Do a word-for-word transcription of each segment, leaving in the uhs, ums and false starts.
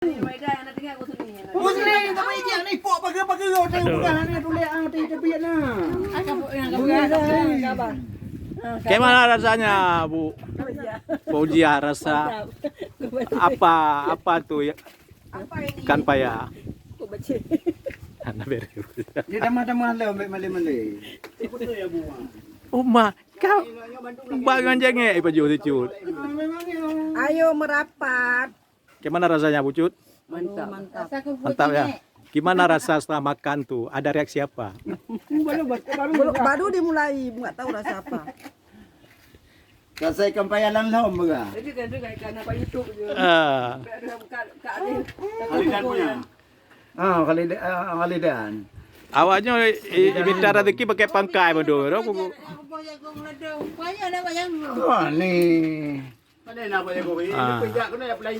Muslim, tapi dia ni pok pagar-pagar, saya Aduh. Bukan hanya tulis, ah, tapi, tapi, nah. Bukan dah. Bagaimana rasanya, Bu? Fauzia, rasa apa, apa tu ya? Ikan paya. Anak beri. Dia tamah-tamah lah, ambil malé-malé. Oh, ma, kau bangun jengek, eh, pajoh sicut. Ayo merapat. Bagaimana rasanya, Bu Cut? Mantap. Mantap ya. Gimana rasa setelah makan tu? Ada reaksi apa? Baru, baru, baru dimulai, nggak tahu rasa apa. Kasai ikan paya lam lom beuga. Jadi kan tu kan ikan apa YouTube je. Ah. Ada buka, buka ada. Khalidan punya. Ah, Khalidan, ah, Khalidan. Awaknyo i-, i-, minta rezeki pakai pangkai bodoh. Apa yang kau ngeladang? Payah nak bayang. Wah, ni. Ah.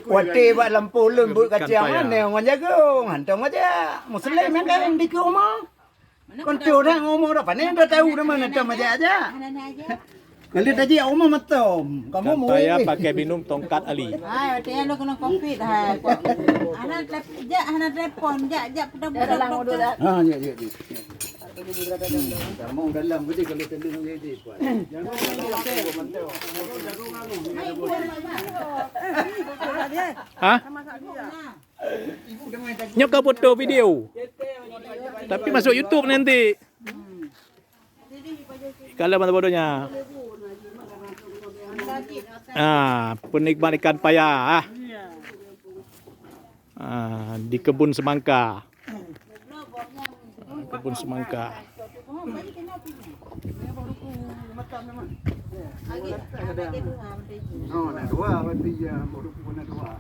Watèe bak lampôh lôn beuet kacang, payah. Aneuk ngon jagung, hantom aja. Muslim nyang kayém dikeue uma. Kon toh dah ngon uma dah, pane dah tahu dah mana tom aja aja. Kalau tadi uma matom, kamu mau payah ini. Pakai minum tongkat Ali. Hai, watèe lo kena covid, hai. Hana tele-, jak, hana telepon, jak, jak, putar-putar doktor. Ha, ya, ya, ya. Kamu dalam gede kalau tendang dia je, Puan. Ha? Nyoe ka foto video. Tapi masuk YouTube nanti. Kalau mata bodohnya. Ah, penikmat ikan paya, ah. Ah, di kebun semangka. Kebun semangka. Oh, na dua berarti ya, baru pun na dua.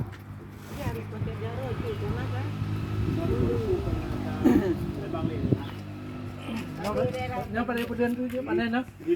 Yang paling peden tu je, panen lah.